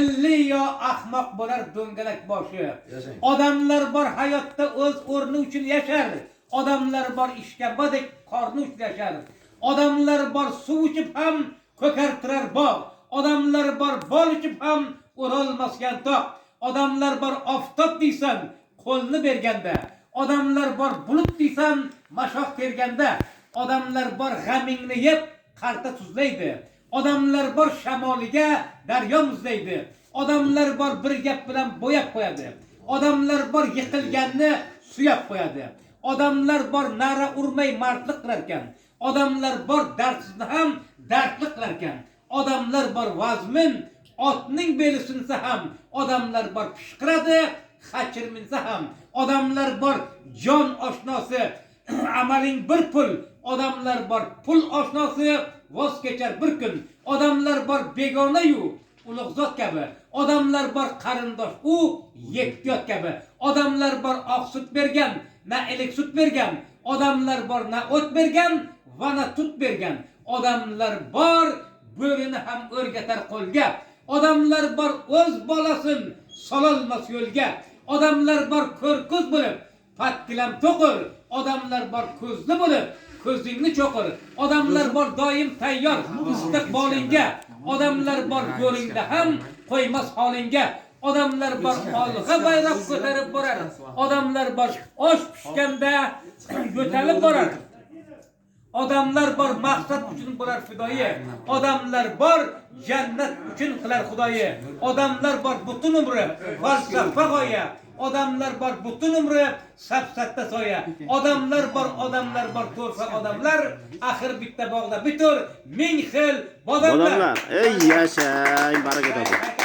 Aqlli yo ahmoq bo'lar do'ngalak boshi. Yashang. Odamlar bor hayotda o'z o'rni uchun yashar. Odamlar bor ishkambadek qorni uchun yashar. Odamlar bor suv ichib ham ko'kartirar bog'. Odamlar bor bol ichib ham o'rolmas yantoq. Odamlar bor oftob deysan qo'lni berganda. Odamlar bor bulut deysan mashoq terganda. Odamlar bor g'amingni yeb qarta tuzlaydi. Odamlar bor shamoliga daryo muzlaydi. Odamlar bor bir gap bilan bo'yab qo'yadi. Odamlar bor yiqilganni suyab qo'yadi. Odamlar bor na'ra urmay mardlik qilarkan. Odamlar bor dardsizni ham dardli qilarkan. Odamlar bor vazmin otning beli sinsa ham, odamlar bor pishqiradi, xachir minsa ham. Odamlar bor jon oshnosi, amaling bir pul. Odamlar bor pul oshnosi, voz kechar bir kun. Odamlar bor begona-yu ulug' zot kabi. Odamlar bor qarindosh u yekkiyot kabi. Odamlar bor oq sut bergan, na ilik sut bergan. Odamlar bor na o't bergan va na tut bergan. Odamlar bor bo'rini ham o'rgatar qo'lga. Odamlar bor o'z bolasin sololmas yo'lga. Odamlar bor ko'rko'z bo'lib patkilam to'qir. Odamlar bor ko'zli bo'lib ko'zingni cho'qir. Odamlar bor doim tayyor istiqbolingga. Odamlar bor go'ringda ham qo'ymas holingga. Odamlar bor olg'a bayroq ko'tarib borar. Odamlar bor osh pishganda yo'talib borar. Odamlar bor maqsad uchun bo'lar fidoyi. Odamlar bor jannat uchun qilar xudoyi. Odamlar bor butun umri falsafa g'oya. Odamlar bor butun umri safsatda soya. Odamlar bor, odamlar bor to'rfa odamlar. Axir bitta bog'da bitur ming xil bodamlar. Odamlar, ey yashang, baraka toping.